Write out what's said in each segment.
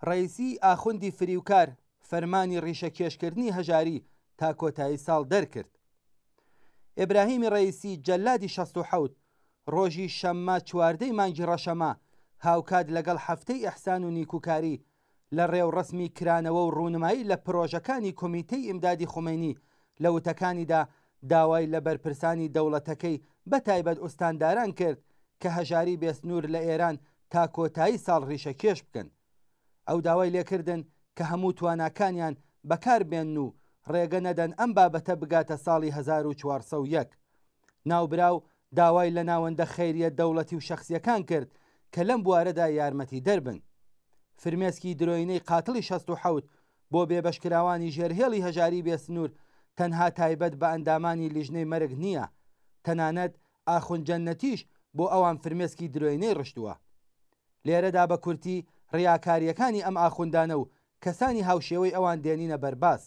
ڕەئیسی ئاخوندی فریوکار فەرمانی ڕیشەکێشکردنی هەژاری تا کۆتایی ساڵ دەرکرد. ئیبراهیمی ڕەئیسی جەلادی 67 ڕۆژی شەممە چواردەی مانگی ڕەشەمە هاوکات لەگەڵ هەفتەی ئیحسان و نیکوکاری لە ڕێوڕەسمی کرانەوە و ڕوونمایی لە پرۆژەکانی کۆمیتەی ئیمدادی خومەینی لە وتەکانیدا داوای لە بەرپرسانی دەوڵەتەکەی بە تایبەت ئوستانداران کرد کە هەژاری بێسنوور لە ئێران تا کۆتایی ساڵ ڕیشەکێش بکەن. ئەو داوای لێکردن کە هەموو تواناکانیان بەکار بێنن و ڕێگە نەدەن ئەم بابەتە بگاتە ساڵی 1401. ناوبراو داوای لە ناوەندە خەیریە دەوڵەتی و شەخسیەکان کرد کە لەم بوارەدا یارمەتیدەر بن. فرمێسکی درۆینەی قاتڵی 67 بۆ بێبەشکراوانی ژێر هێڵی هەژاری بێسنوور تەنها تایبەت بە ئەندامانی لیژنەی مەرگ نییە، تەنانەت ئاخوند جەنەتیش بۆ ئەوان فرمێسکی درۆینەی ڕشتووە. لێرەدا بە کورتی ڕیاکارییەکانی ئەم ئاخوندانە و کەسانی هاوشێوەی ئەوان دێنینە بەرباس.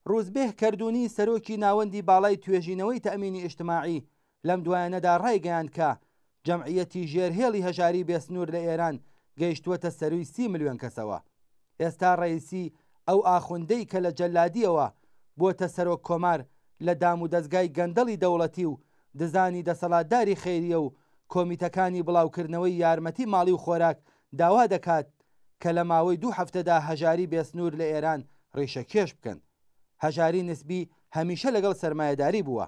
ڕوزبێه کەردوونی سەرۆکی ناوەندی باڵای توێژینەوەی تەئمینی ئیجتماعی لەم دوایانەدا ڕایگەیاند کە جەمعییەتی ژێر هێڵی هەژاری بێسنوور لە ئێران گەیشتووەتە سەرووی 30 ملیۆن کەسەوە. ئێستا ڕەئیسی ئەو ئاخوندەی کە لە جەلادییەوە بۆتە سەرۆک کۆمار لە دام و دەزگای گەندەڵی دەوڵەتی و دزانی دەسەڵاتداری خەیریە و کۆمیتەکانی بڵاوکردنەوەی یارمەتی ماڵی و خۆراک داوا دەکات کە لە ماوەی دوو هەفتەدا هەژاری بێسنوور لە ئێران ڕیشەکێش بکەن. هەژاری نسبی هەمیشە لەگەڵ سەرمایەداری بووە،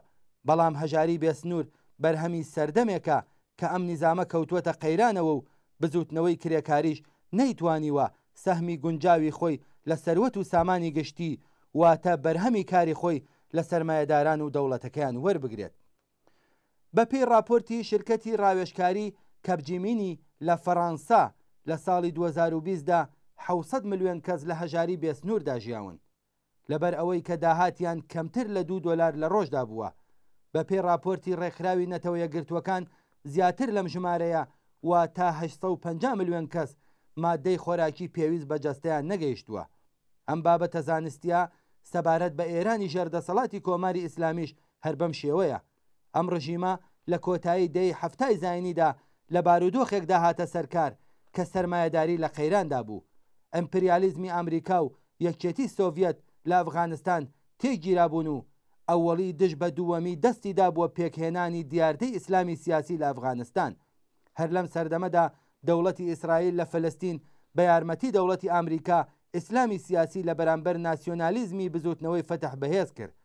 بەڵام هەژاری بێسنوور بەرهەمی سەردەمێکە کە ئەم نیزامە کەوتووەتە قەیرانەوە و بزووتنەوەی کرێکاریش نەیتوانیوە سەهمی گونجاوی خۆی لە سەروەت و سامانی گشتی، واتە بەرهەمی کاری خۆی لە سەرمایەداران و دەوڵەتەکەیان وەربگرێت. بە پێی ڕاپۆرتی شرکەتی ڕاوێژکاری کەپجیمینی لە فەڕانسە، لە ساڵی 2020 دا 700 ملیۆن کەس لە هەژاری بێسنووردا ژیاون. لەبەر ئەوەی کە داهاتیان کەمتر لە دوو دۆلار لە ڕۆژدا بووە. بە پێی ڕاپۆرتی ڕێکخراوی نەتەوە یەکگرتووەکان زیاتر لەم ژمارەیە واتە 850 ملیۆن کەس ماددەی خۆراکی پێویست بە جەستەیان نەگەیشتووە. ئەم بابەتە زانستییە سەبارەت بە ئێرانی ژێر دەسەڵاتی کۆماری ئیسلامیش هەر بەم شێوەیە. ئەم ڕژیمە لە کۆتایی دەیەی حەفتای زاینیدا لە بارودۆخێکدا هاتە سەر کار کە سەرمایەداری لە قەیراندا بوو. ئەمپریالیزمی ئامریکا و یەکێتی سۆڤیەت لە ئەفغانستان تێکگیرابوون و ئەوەڵی دژ بە دووەمی دەستی دابووە پێکهێنانی دیاردەی ئیسلامی سیاسی لە ئەفغانستان. هەر لەم سەردەمەدا دەوڵەتی ئیسرائیل لە فەلەستین بە یارمەتی دەوڵەتی ئامریکا ئیسلامی سیاسی لە بەرامبەر ناسیۆنالیزمی بزووتنەوەی فەتح بەهێز کرد.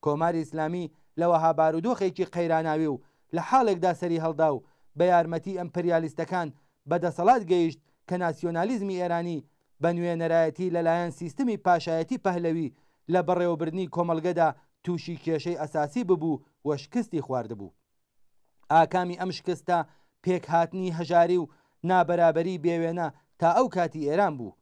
کۆماری ئیسلامی لە وەها بارودۆخێکی قەیراناوی و لە حاڵێکدا سەری هەڵدا و بە یارمەتی ئەمپریالیستەکان بە دەسەڵات گەیشت کە ناسیۆنالیزمی ئێرانی بە نوێنەرایەتی لە لایەن سیستمی پاشایەتی پەهلەوی لە بەڕێوەبردنی کۆمەڵگەدا تووشی کێشەی ئەساسی ببوو و شکستی خواردبوو. ئاکامی ئەم شکستە پێکهاتنی هەژاری و نابەرابەریی بێوێنە تا ئەو کاتی ئێران بوو.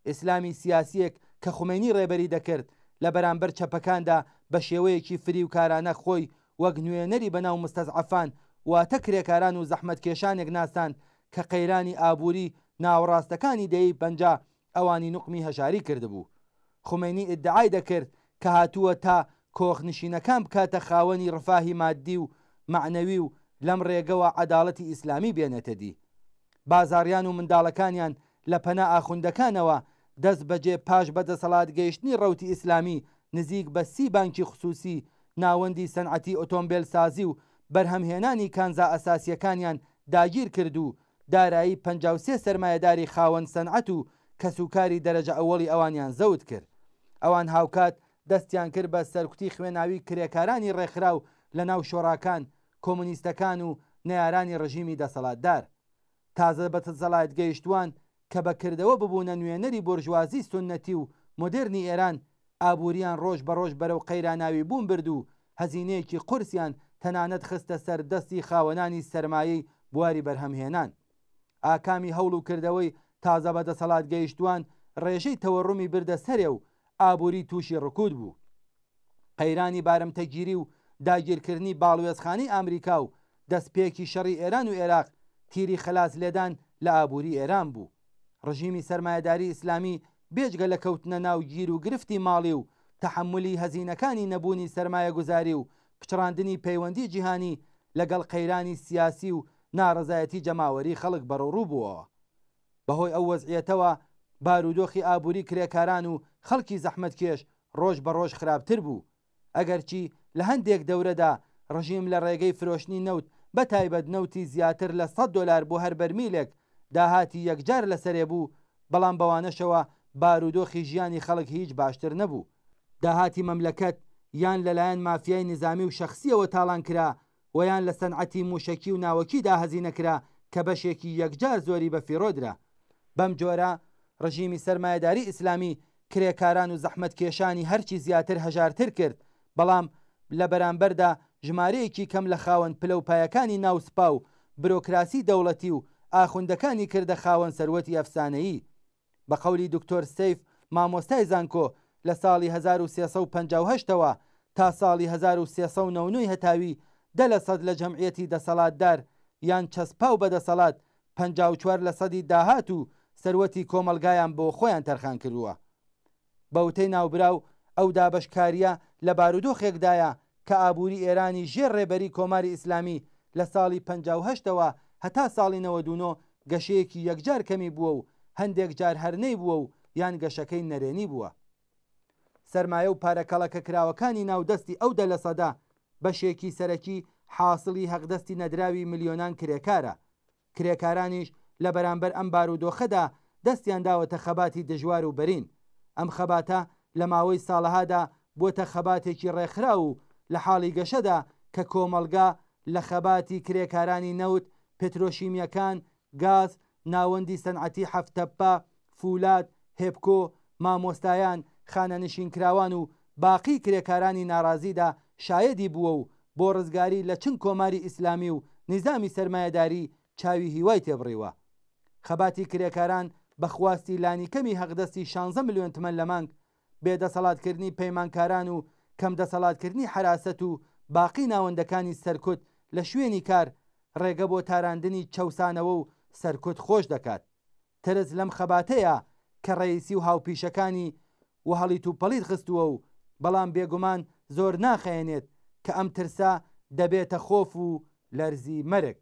ئیسلامی سیاسییەک کە خومەینی ڕێبەری دەکرد، لە بەرامبەر چەپەکاندا بە شێوەیەکی فریوکارانە خۆی وەک نوێنەری بەناو مستەزعەفان واتە کرێکاران و زەحمەتکێشانێک ناساند کە قەیرانی ئابووری ناوەڕاستەکانی دەیەی 50 ئەوانی نوقمی هەژاری کردبوو. خومەینی ئیدعای دەکرد کە هاتووە تا کۆخنشینەکان بکاتە خاوەنی ڕفاهی ماددی و مەعنەوی و لەم ڕێگەوە عەداڵەتی ئیسلامی بێنێتە دی. بازاڕیان و منداڵەکانیان لە پەنا ئاخوندەکانەوە دەست بەجێ پاش بە دەسەڵات گەیشتنی ڕەوتی ئیسلامی نزیک بە 30 بانکی خسووسی، ناوەندی سەنعەتی ئۆتۆمبێل سازی و بەرهەمهێنانی کانزا ئەساسییەکانیان داگیر کرد و دارایی 53 سەرمایەداری خاوەن سەنعەت و کەسوکاری دەرەجە ئەوەڵی ئەوانیان زەوت کرد. ئەوان هاوکات دەستیان کرد بە سەرکوتی خوێناوی کرێکارانی ڕێکخراو لە ناو شۆڕاکان، کۆمۆنیستەکان و نەیارانی ڕژیمی دەسەڵاتدار. تازە بە دەسەڵاتگەیشتووان کە بە کردەوە ببوونە نوێنەری بۆرژوازی سوننەتی و مۆدێرنی ئێران، ئابوورییان ڕۆژ بە ڕۆژ بەرەو قەیراناوی بوون برد و هەزینەیەکی قورسیان تەنانەت خستە سەر دەستی خاوەنانی سەرمایەی بواری بەرهەمهێنان. ئاکامی هەوڵ و کردەوەی تازە بە دەسەڵاتگەیشتووان ڕێژەی تەوەڕومی بردە سەرێ و ئابووری تووشی ڕکوود بوو. قەیرانی بارمتەگیری و داگیرکردنی باڵوێزخانەی ئامریکا و دەستپێکی شەڕی ئێران و ئێراق تیری خەلاس لێدان لە ئابووری ئێران بوو. ڕژیمی سەرمایەداری ئیسلامی بێجگە لە کەوتنە ناو گیر و گرفتی ماڵی و تەحەمولی هەزینەکانی نەبوونی سەرمایەگوزاری و پچڕاندنی پەیوەندی جیهانی لەگەڵ قەیرانی سیاسی و ناڕەزایەتی جەماوەری خەڵک بەڕەوڕوو بووەوە. بەهۆی ئەو وەزعیەتەوە بارودۆخی ئابووری کرێکاران و خەڵکی زەحمەتکێش ڕۆژ بە ڕۆژ خراپتر بوو. ئەگەرچی لە هەندێک دەورەدا ڕژیم لە ڕێگەی فرۆشتنی نەوت بە تایبەت نەوتی زیاتر لە سەد دۆلار بۆ هەر بەرمیلێک داهاتی یەکجار لەسەرێ بوو، بەڵام بەوانەشەوە بارودۆخی ژیانی خەڵک هیچ باشتر نەبوو. داهاتی مەملەکەت یان لەلایەن مافیای نیزامی و شەخسییەوە تاڵان کرا و یان لە سەنعەتی مووشەکی و ناوەکیدا هەزینە کرا کە بەشێکی یەکجار زۆری بە فیڕۆ درا. بەم جۆرە ڕژیمی سەرمایەداری ئیسلامی کرێکاران و زەحمەتکێشانی هەرچی زیاتر هەژارتر کرد، بەڵام لە بەرامبەردا ژمارەیەکی کەم لە خاوەن پلە و پایەکانی ناو سپا و برۆکراسی دەوڵەتی و ئاخوندەکانی کردە خاوەن سەروەتی ئەفسانەیی. بە قەولی دکتۆر سەیف مامۆستای زانکۆ لە ساڵی 1358 ەوە تا ساڵی 1399 ی هەتاوی دە لە سەد لە جەمعیەتی دەسەڵاتدار یان چەسپاو بە دەسەڵات 54 لە سەدی داهات و سەروەتی کۆمەڵگایان بۆ خۆیان تەرخان کردووە. بە وتەی ناوبراو ئەو دابەشکارییە لە بارودۆخێکدایە کە ئابووری ئێرانی ژێر ڕێبەری کۆماری ئیسلامی لە ساڵی 58 ەوە هەتا ساڵی 99 گەشەیەکی یەکجار کەمی بووە و هەندێک جار هەر نەیبووە و یان گەشەکەی نەرێنی بووە. سەرمایە و پارە کەڵەکەکراوەکانی ناو دەستی ئەو دە لەسەدە بەشێکی سەرەکی حاسڵی هەقدەستی نەدراوی ملیۆنان کرێکارە. کرێکارانیش لە بەرامبەر ئەم بارودۆخەدا دەستیان داوەتە خەباتی دژوار و بەرین. ئەم خەباتە لە ماوەی ساڵەهادا بووەتە خەباتێکی ڕێکخراو و لە حاڵی گەشەدا کە کۆمەڵگا لە خەباتی کرێکارانی نەوت، پترۆشیمییەکان، گاز، ناوەندی سەنعەتی هەفتتەپە، فولاد، هێپکۆ، مامۆستایان، خانەنشینکراوان و باقی کرێکارانی ناڕازیدا شایەدی بووە و بۆ ڕزگاری لە چنگ کۆماری ئیسلامی و نیزامی سەرمایەداری چاوی هیوای تێبڕیوە. خەباتی کرێکاران بە خواستی لانیکەمی هەقدەستی شانزە ملیۆن تمەن لە مانگ، بێدەسەڵاتکردنی پەیمانکاران و کەمدەسەڵاتکردنی حەراسەت و باقی ناوەندەکانی سەرکوت لە شوێنی کار، ڕێگە بۆ تاراندنی چەوسانەوە و سەرکوت خۆش دەکات. ترس لەم خەباتەیە کە ڕەیسی و هاوپیشەکانی وەهەڵیتوپەڵیت خستووە و بەڵام بێگومان زۆر ناخەیەنێت کە ئەم ترسە دەبێتە خۆف و لەرزی مەرگ.